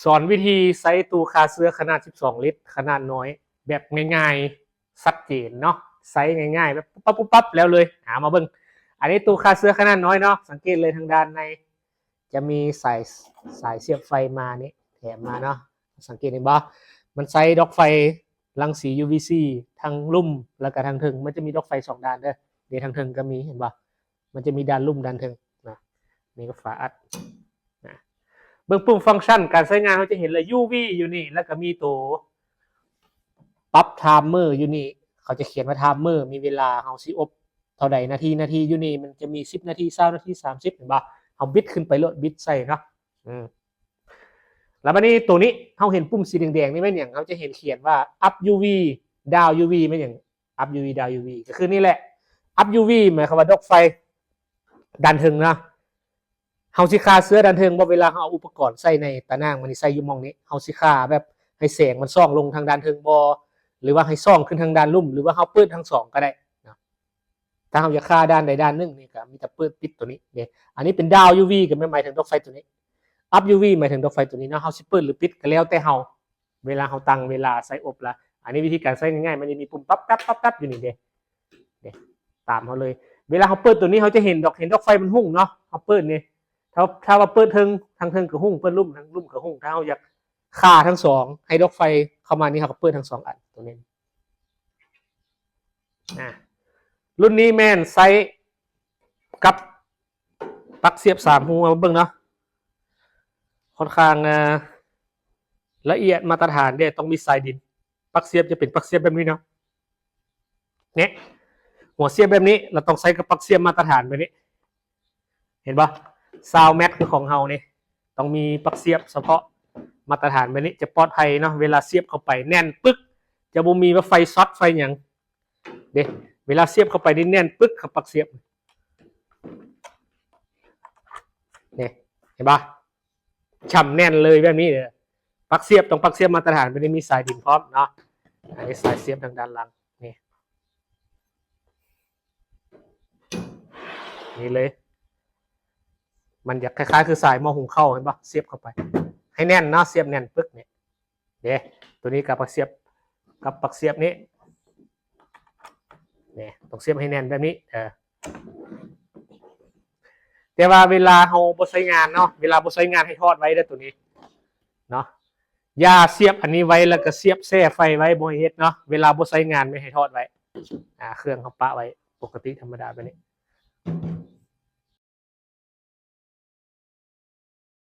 ສອນວິທີໃຊ້ຕູ້ຂ້າເຊື້ອຂະໜາດສິບສອງລິດ ຂະໜາດນ້ອຍ ແບບງ່າຍໆ ຊັດເຈນເນາະ, ໃຊ້ງ່າຍໆ ແບບປຸບປັບໆ ແລ້ວເລີຍ. ຫາມາເບິ່ງ ອັນນີ້ຕູ້ຂ້າເຊື້ອຂະໜາດນ້ອຍເນາະ, ສັງເກດເລີຍທາງດ້ານໃນຈະມີສາຍ ສາຍສຽບໄຟມານີ້ ແຖມມາເນາະ. ສັງເກດເຫັນບໍ່? ມັນໃຊ້ດອກໄຟລັງສີ UVC ທັງລຸ່ມ ແລ້ວກະທັງເທິງ. ມັນຈະມີດອກໄຟສອງດ້ານເດີ. ເດ ທັງເທິງກະມີ ເຫັນບໍ່? ມັນຈະມີດ້ານລຸ່ມດ້ານເທິງນະ. ນີ້ກະຝາອັດນະ. ເບິ່ງປຸ່ມຟັງຊັນການໃຊ້ງານ ເຮົາຈະເຫັນເລີຍ UV ຢູ່ນີ້ ແລ້ວກະມີໂຕປັບໄທເມີຢູ່ນີ້. ເຂົາຈະຂຽນວ່າໄທເມີ ມີເວລາເຮົາຊິອົບເທົ່າໃດນາທີ, ນາທີຢູ່ນີ້ ມັນຈະມີສິບນາທີ ຊາວນາທີ ສາມສິບ ເຫັນບໍ່? ເຮົາບິດຂຶ້ນໄປໂລດ ບິດໃສ່ເນາະ. ອືມ ແລ້ວບາດນີ້ໂຕນີ້ ເຮົາເຫັນປຸ່ມສີແດງໆນີ້ແມ່ນຫຍັງ? ເຮົາຈະເຫັນຂຽນວ່າ up UV down UV ແມ່ນຫຍັງ? Up UV down UV ກະຄືນີ້ແຫຼະ. Up UV ໝາຍຄວາມວ່າດອກໄຟດ້ານເທິງເນາະ. ເຮົາຊິຂ້າເຊື້ອດ້ານເທິງບໍ່? ເວລາເຮົາເອົາອຸປະກອນໃສ່ໃນຕາໜ່າງ ມັນຊິໃສ່ຢູ່ໝ່ອງນີ້ ເຮົາຊິຂ້າແບບໃຫ້ແສງມັນສ່ອງລົງທາງດ້ານເທິງບໍ່ ຫຼືວ່າໃຫ້ສ່ອງຂຶ້ນທາງດ້ານລຸ່ມ ຫຼືວ່າເຮົາເປີດທັງສອງກະໄດ້ເນາະ. ຖ້າເຮົາຢາກຂ້າດ້ານໃດດ້ານໜຶ່ງນີ້ ກະມີແຕ່ເປີດປິດໂຕນີ້ເດ້. ອັນນີ້ເປັນ down UV ກະແມ່ນໝາຍເຖິງດອກໄຟໂຕນີ້. Up UV ໝາຍເຖິງດອກໄຟໂຕນີ້ເນາະ. ເຮົາຊິເປີດຫຼືປິດກະແລ້ວແຕ່ເຮົາ ເວລາເຮົາຕັ້ງເວລາໃຊ້ອົບລະ. ອັນນີ້ວິທີການໃຊ້ງ່າຍໆ ມັນຈະມີປຸ່ມປັບແປັບ ປັບແປັບຢູ່ນີ້ເດ້ ເດ້ ຕາມເຮົາເລີຍ. ເວລາເຮົາເປີດໂຕນີ້ ເຮົາຈະເຫັນດອກ ເຫັນດອກໄຟມັນຮຸ່ງເນາະ. ເຮົາເປີດນີ້ ຖ້າ ຖ້າວ່າເປີດເທິງ ທາງເທິງກະຮຸ່ງ, ເປີດລຸ່ມ ທາງລຸ່ມກະຮຸ່ງ. ຖ້າເຮົາຢາກຂ້າທັງສອງ ໃຫ້ດອກໄຟເຂົ້າມານີ້ ເຮົາກະເປີດທັງສອງອັນໂຕນີ້. ອາ ລຸ້ນນີ້ແມ່ນໃຊ້ກັບປັກສຽບສາມຮູ ເອົາມາເບິ່ງເນາະ. ຂ້ອນຂ້າງ ອາ ລະອຽດມາດຕະຖານເດ້ ຕ້ອງມີສາຍດິນ. ປັກສຽບຈະເປັນປັກສຽບແບບນີ້ເນາະ. ນີ້ ຫົວສຽບແບບນີ້ ລະຕ້ອງໃຊ້ກັບປັກສຽບມາດຕະຖານແບບນີ້. ເຫັນບໍ່? ຊາວແມັດຄືຂອງເຮົານີ້ ຕ້ອງມີປັກສຽບສະເພາະມາດຕະຖານແບບນີ້ ຈະປອດໄພເນາະ. ເວລາສຽບເຂົ້າໄປແໜ້ນປຶກ ຈະບໍ່ມີວ່າໄຟຊັອດໄຟຫຍັງເດ້. ເວລາສຽບເຂົ້າໄປນີ້ແໜ້ນປຶກ ກັບປັກສຽບນີ້ ເຫັນບໍ່? ຊ່ຳແໜ້ນເລີຍແບບນີ້ເດີ. ປັກສຽບ ຕ້ອງປັກສຽບມາດຕະຖານ ບໍ່ໄດ້ມີສາຍດິນພ້ອມເນາະ. ອັນນີ້ສາຍສຽບທາງດ້ານຫຼັງນີ້ ນີ້ເລີຍ. ມັນຢາກຄ້າຍໆຄືສາຍໝໍ້ຫຸງເຂົ້າ ເຫັນບໍ່? ສຽບເຂົ້າໄປໃຫ້ແໜ້ນເນາະ, ສຽບແໜ້ນປຶກນີ້. ເດ້ ໂຕນີ້ກັບປັກສຽບ ກັບປັກສຽບນີ້ ນີ້ ຕ້ອງສຽບໃຫ້ແໜ້ນແບບນີ້ ເອີ ແຕ່ວ່າເວລາເຮົາບໍ່ໃຊ້ງານເນາະ, ເວລາບໍ່ໃຊ້ງານໃຫ້ຖອດໄວ້ເດີໂຕນີ້ເນາະ. ຢ່າສຽບອັນນີ້ໄວ້ ແລ້ວກະສຽບແຊ່ໄຟໄວ້ ບໍ່ໃຫ້ເຮັດເນາະ. ເວລາບໍ່ໃຊ້ງານແມ່ນໃຫ້ຖອດໄວ້ ອາ ເຄື່ອງເຮົາປະໄວ້ປົກກະຕິທຳມະດາແບບນີ້.